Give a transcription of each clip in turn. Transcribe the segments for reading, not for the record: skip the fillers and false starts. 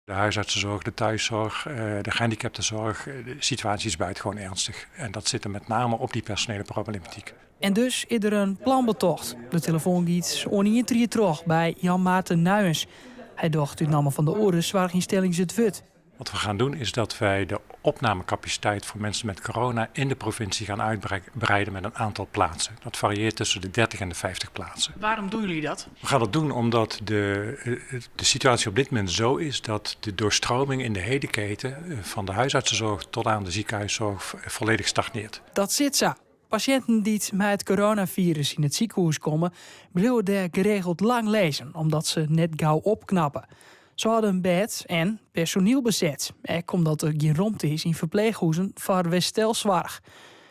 De huisartsenzorg, de thuiszorg, de gehandicaptenzorg, de situatie is buitengewoon ernstig. En dat zit er met name op die personele problematiek. En dus is der in plan betocht. De telefoan giet oan ien tried troch by Jan Maarten Nuijens. Hy docht út namme fan de oare soarchynstellings it wurd. Wat we gaan doen is dat wij de opnamecapaciteit voor mensen met corona in de provincie gaan uitbreiden met een aantal plaatsen. Dat varieert tussen de 30 en de 50 plaatsen. Waarom doen jullie dat? We gaan dat doen omdat de situatie op dit moment zo is dat de doorstroming in de hele keten van de huisartsenzorg tot aan de ziekenhuiszorg volledig stagneert. Dat sit sa. Pasjinten dy't mei it coronafirus yn it sikehûs komme, bliuwe dêr geregeld lang lizzen omdat se net gau opknappe. Se hâlde in bêd en personiel beset, ek omdat der gjin romte is yn ferpleechhûzen foar werstelsoarch.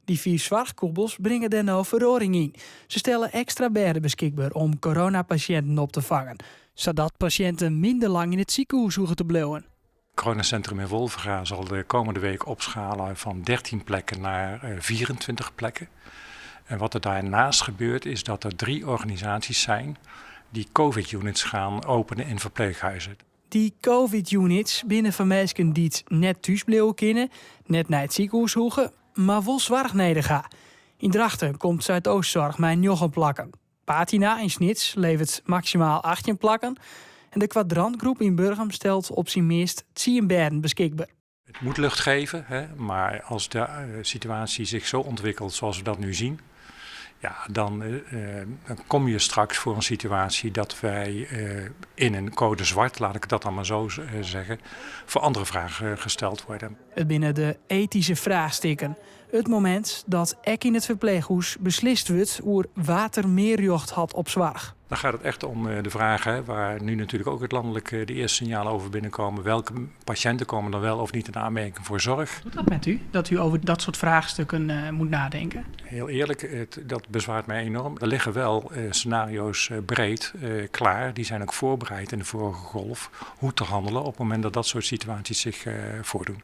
Dy fiif soarchkoepels bringe dêr no feroaring yn. Se stelle ekstra bêden beskikber om coronapasjinten op te fangen, sadat pasjinten minder lang yn it sikehûs hoege te bliuwen. Het coronacentrum in Wolvega zal de komende week opschalen van 13 plekken naar 24 plekken. En wat er daarnaast gebeurt is dat er 3 organisaties zijn die COVID-units gaan openen in verpleeghuizen. Dy COVID-units binne foar minsken dy't net thús bliuwe kinne, net nei it sikehûs hoege, mar wol soarch nedich ha. Yn Drachten komt Zuidoostzorg mei njoggen plakken. Patyna yn Snits leveret maksimaal 18 plakken en de Kwadrantgroep yn Burgum stelt op syn meast tsien bêden beskikber. Het moet lucht geven, hè, maar als de situatie zich zo ontwikkelt zoals we dat nu zien, ja, dan kom je straks voor een situatie dat wij in een code zwart, laat ik dat dan maar zo zeggen, voor andere vragen gesteld worden. It binne de etyske fraachstikken. It momint dat ek yn it ferpleechhûs beslist wurdt oer wa't der mear rjocht hat op soarch. Dan gaat het echt om de vraag, hè, waar nu natuurlijk ook het landelijk de eerste signalen over binnenkomen. Welke patiënten komen dan wel of niet in aanmerking voor zorg? Doet dat met u, dat u over dat soort vraagstukken moet nadenken? Heel eerlijk, dat bezwaart mij enorm. Er liggen wel scenario's breed klaar. Die zijn ook voorbereid in de vorige golf. Hoe te handelen op het moment dat dat soort situaties zich voordoen.